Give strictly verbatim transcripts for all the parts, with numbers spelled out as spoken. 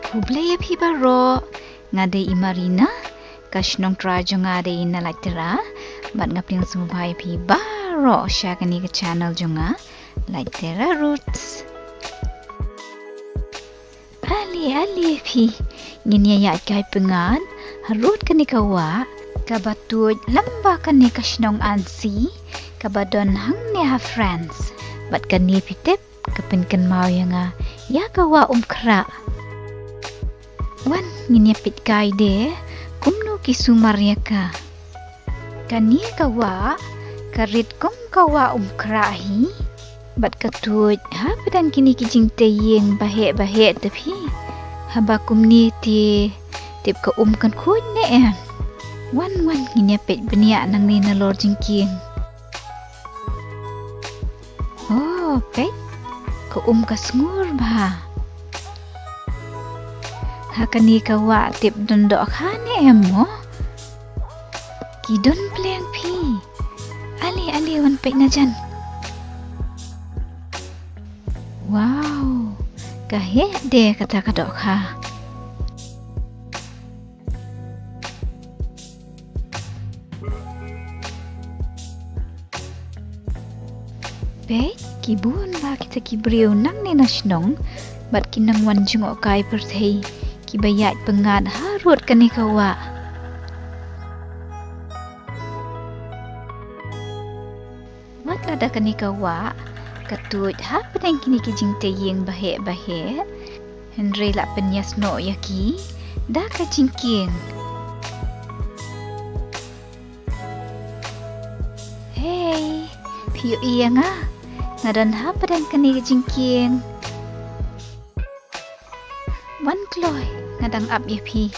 Khublei ïa phi baroh. Nga dei i Marina, ka shnong trai jong nga dei na Laitera. Bad nga pdiang sngewbha ïa phi baroh sha kane ka channel jong nga, Laitera Roots. Ale ale phi, ngin ïa ïaid kai pyngngad harud kane ka wah kaba tuid lem bad kane ka shnong Annecy kaba don hangne ha France. Bad kane phi tip ka pynkynmaw ïa nga ïa ka wah Umkhrah. Wan ngin ïa peit kai de kumno ki sumar ïa ka. Kane ka wah ka rit kum ka wah Umkhrah hi. Bad ka tuid hapdeng kine ki jingtei ïing baheh baheh te phi. Haba kumne te tip ka um kan khuid ne em. Wan wan ngin ïa peit bniah nangne nalor jingkieng. Oh peit, ka um ka sngur bha. Ha kane ka wah tip don dohkha ne em mo? Ki don pleng phi. Ale ale wan peit na jan. Wow, ka heh de kata ka dohkha. Peit, ki bun bha kita ki briew nangne na shnong bad ki nongwan jngohkai pyrthei kiba ïaid pyngngad harud kane ka wah. Wat lada kane ka wah ka tuid hapdeng kine ki jingtei ïing baheh baheh, hynrei la pynïasnoh ïa ki da ka jingkieng. Hei, phi ïohi ïa nga? Nga don hapdeng kane ka jingkieng. Wan kloi, nga dang ap ïa phi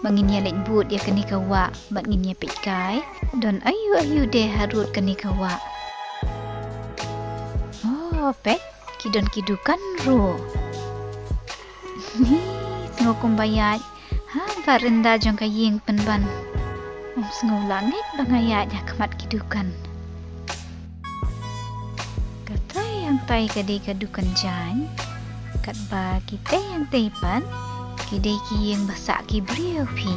ba ngin ïa leit bud ïa kane ka wah bad ngin ïa peit kai don aïu aïu de harud kane ka wah. Oh peit, ki don ki dukan ruh. Sngew kumba ïaid ha barinda jong ka ïing pynban. Ym sngew lah ngeit ba nga ïaid ha khmat ki dukan. Katai hangtai ka dei ka dukan jaiñ. Katba kitei hangtai pat ki dei ki ïing ba sah ki briew phi.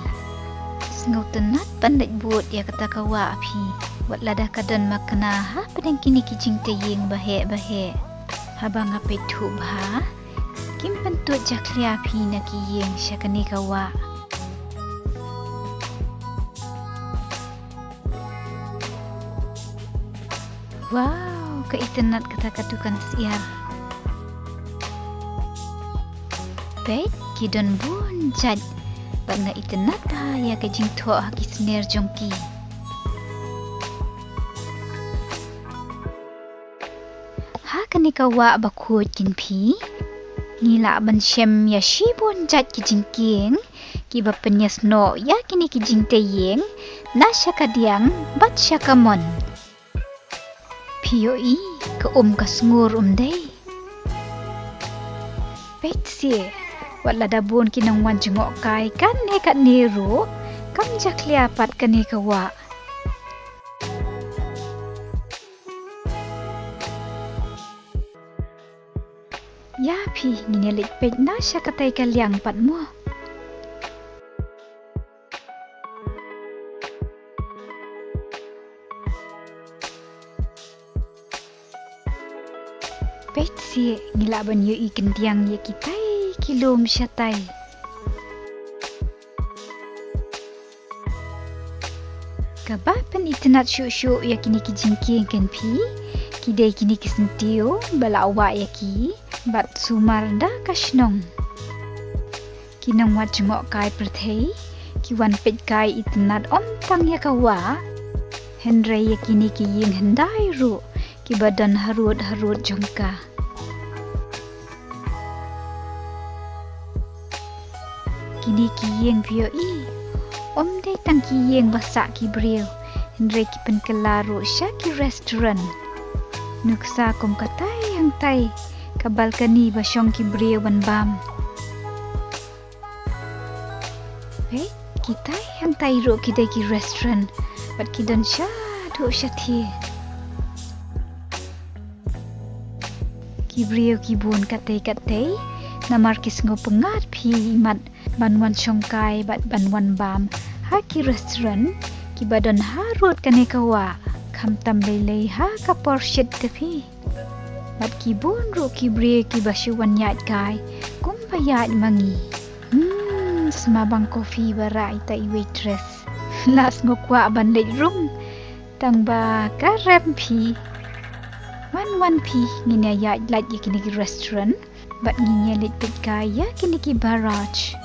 Sngewtynnat ban leit bud ïa kata ka wah phi. Wat lada ka don makna hapdeng kine ki jingtei ïing baheh baheh. Haba nga peit thuh bha, kim pyntud jakhlia phi na ki ïing sha kane ka wah. Wow, ka itynnat kata ka dukan syiar. Peit, ki don bun jait bad nga itynnat bha ïa ka jingthoh ha ki sner jong ki. Ha kane ka wah ba khuid kin phi, ngi lah ban shem ïa shibun jait ki jingkieng kiba pynïasnoh ïa kine ki jingtei ïing na sha kadiang bad sha kamon. Phi ïohi, ka um ka sngur um dei. Peit seh, wat lada bun ki nongwan jngohkai katne katne ruh, kam jakhlia pat kane ka wah. Ïa phi, ngin ïa leit peit na sha katai ka liang pat mo. Peit seh, ngi lah ban ïohi khyndiat ïa kitai ki lum shatai. Kaba pynitynnat shuh shuh ïa kine ki jingkieng ken phi, ki dei kine ki syntiew ba la wah ïa ki bad sumar da ka shnong. Ki nongwad jngohkai pyrthei ki wan peit kai itynnat ym tang ïa ka wah, hynrei ïa kine ki ïing hyndai ruh kiba don harud harud jong ka. Kine ki ïing phi ïohi, ym dei tang ki ïing ba sah ki briew, hynrei ki pynkylla ruh sha ki restaurant. Nuksa kum katai hangtai, ka balcony ba shong ki briew ban bam. Peit, kitai hangtai ruh ki dei ki restaurant bad ki don shaduh shathie. Ki briew ki bun katai katai Namar ki sngewpyngngad phi imat ban wan shongkai bad ban wan bam ha ki restaurant kiba don harud kane ka wah, khamtam lei lei ha ka por shit te phi. Bad ki bun ruh ki briew kiba shu wan ïaid kai kumba ïaid ma ngi. Hmm, sma bang coffee ba rah ita i waitress. La sngew kwah ban leit rung. Tang ba ka rem phi. Wan wan phi, ngin ïa ïaid lait ïa kine ki restaurant bad ngin ïa leit peit kai ïa kine ki barrage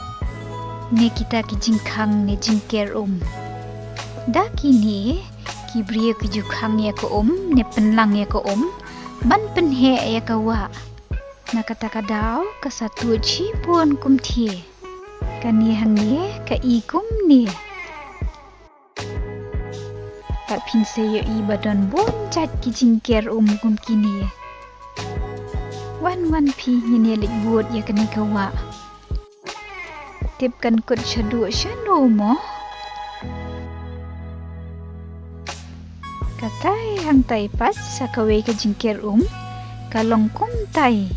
ne kita ki jingkhang ne jingker um. Da kine ki briew ki ju khang ïa ka um ne pynlang ïa ka um ban pynheh ïa ka wah. Na kata ka daw ka sa tuid shibun kumthie. Kane hangne ka i kumne. Bad phin sa ïohi ba don bun jait ki jingker um kum kine. Wan wan phi, ngin ïa leit bud ïa kane ka wah. Tip kan kut shaduh shano mo? Katai hangtai pat sa kawei ka jingker um ka long kumtai.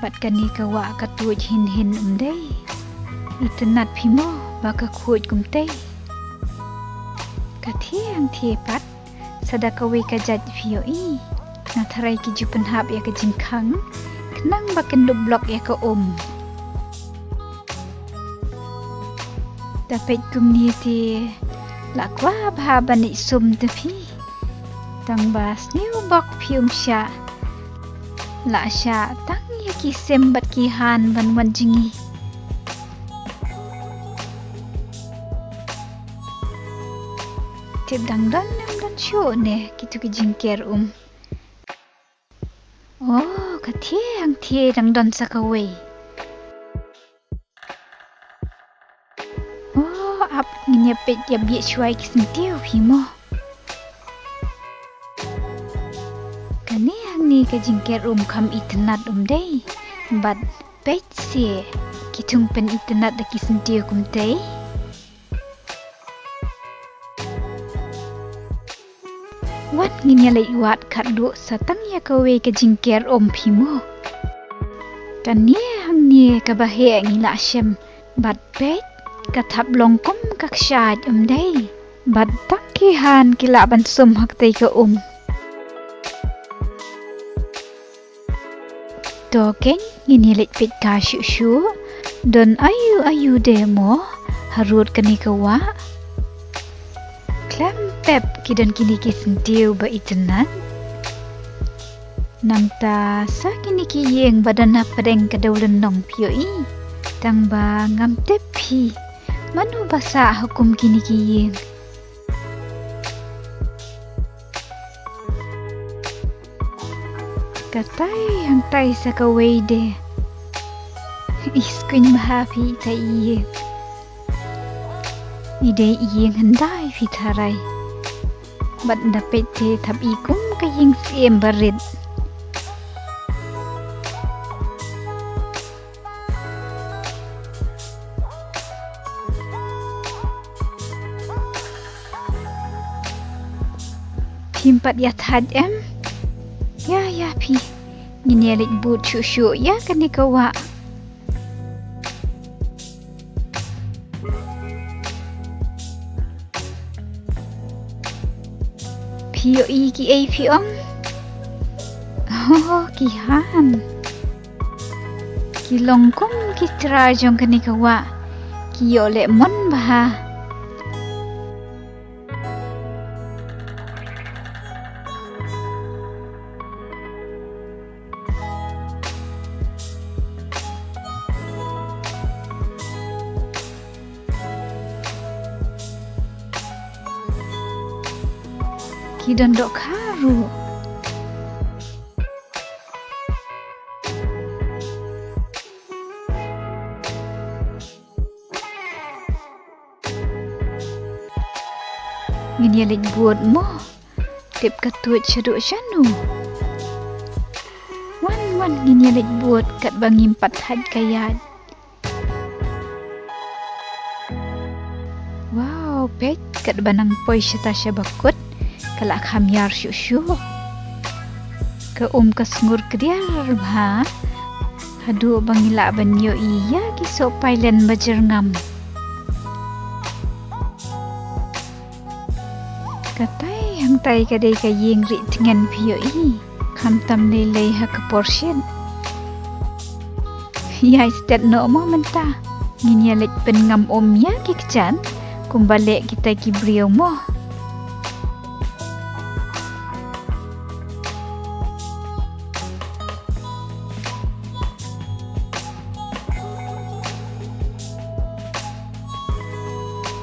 Bad kane ka wah ka tuid hin hin um dei. Itynnad phi mo ba ka khuid kumtei. Ka thiang thie pat, sa da kawei ka jait phi ïohi. Nga tharai ki ju pynhap ïa ka jingkhang khnang ba kin dup block ïa ka um. Da peit kumne te la kwah bha ban ïasum te phi. Tang ba sniew bok phi um shah. La shah tang ïa ki sim bad ki han ban wan jngi. Tip dang don, dang don shuh ne kitu ki jingker um. Oh, ka thiang thie dang don sa kawei. Oh, ap ngin ïa peit ïa bieit shuwa ïa ki syntiew phi mo. Kane hangne ka jingker um kham itynnad um dei. Bad peit se ki thung pynitynnad da ki syntiew kumtei. Wat ngin ïa leit wad khadduh sa tang ïa kawei ka jingker um phi mo. Kane hangne kaba heh ngi la shem. Bad peit ka thap long kum ka kshaid um dei. Bad tang ki han ki lah ban sum ha katei ka um. To keiñ ngin ïa leit peit kai shuh shuh. Don aïu aïu de mo harud kane ka wah. Khlem pep ki don kine ki syntiew ba itynnad. Nangta sa kine ki ïing ba don hapdeng ka dewlynnong phi ïohi. Tang ba ngam tip phi mano ba sah ha kum kine ki ïing. Katai hangtai sa kawei de. Ih, skwin bha phi ita i ïing. I dei i ïing hyndai phi tharai. Bad da peit te thap i kum ka ïing syiem barit. Phim pat ïa thait em? Ïa, ïa phi. Ngin ïa leit bud shuh shuh ïa kane ka wah. Phi ïohi kiei phi ong? Oh, ki han. Ki long kum ki trai jong kane ka wah. Ki ïoh leh mon bha. Ki don dohkha ruh. Ngin ïa leit bud mo. Tip ka tuid shaduh shano. Wan wan ngin ïa leit bud katba ngim pat thait ka ïaid. Wow, peit katba nang poi shata sha ba kut ka la kham ïar shuh shuh. Ka um ka sngur kdiar bha. Haduh ba ngi lah ban ïohi ïa ki soh pailen ba jyrngam. Katai hangtai ka dei ka ïing rieh tngen phi ïohi. Khamtam lei lei ha ka por shit. Ïai stet noh mo mynta. Ngin ïa leit pynngam um ïa ki kjat kumba leh kita ki briew mo.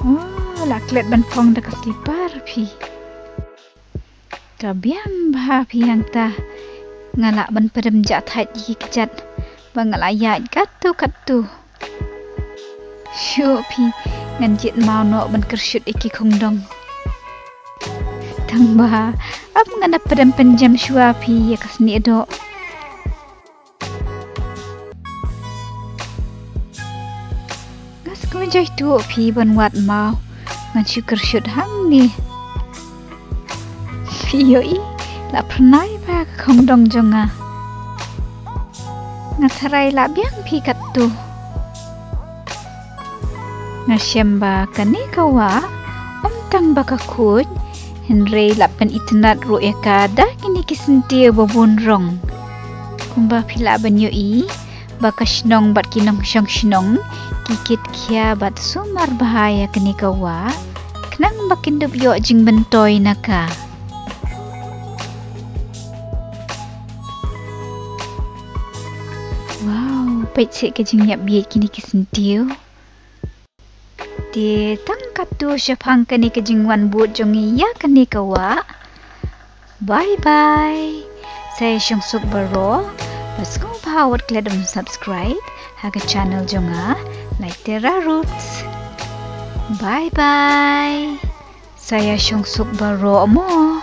Oh, la klet ban phong da ka slipar phi. Ka biang bha phi hangta. Nga lah ban pyrem jah thait ïa ki kjat ba nga la ïaid katto katto. Shuh phi, ngan jied maw noh ban kyrshut ïa ki khongdong. Tang ba ap ngan da pyrem pynjem shuwa phi ïa ka snieh doh. Nga sngewjai tuh phi ban wad maw. Ngan shu kyrshut hangne. Phi ïohi, la phyrnai ba ka khongdong jong nga. Nga tharai la biang phi katto. Nga shem ba kane ka wah ym tang ba ka khuid, hynrei la pynitynnad ruh ïa ka da kine ki syntiew ba bun rong. Kumba phi lah ban ïohi ba ka shnong bad ki nongshong shnong ki kit khia bad sumar bha ïa kane ka wah, khnang ba kin dup ïoh jingmyntoi na ka. Wow, peit seh ka jingïap bieit kine ki syntiew. Te tang katto shaphang kane ka jingwan bud jong ngi ïa kane ka wah. Bye bye. Sa ïa shong suk baroh. Bad sngewbha wat klet ban subscribe ha ka channel jong nga, Laitera Roots. Bye bye. Sa ïa shong suk baroh mo.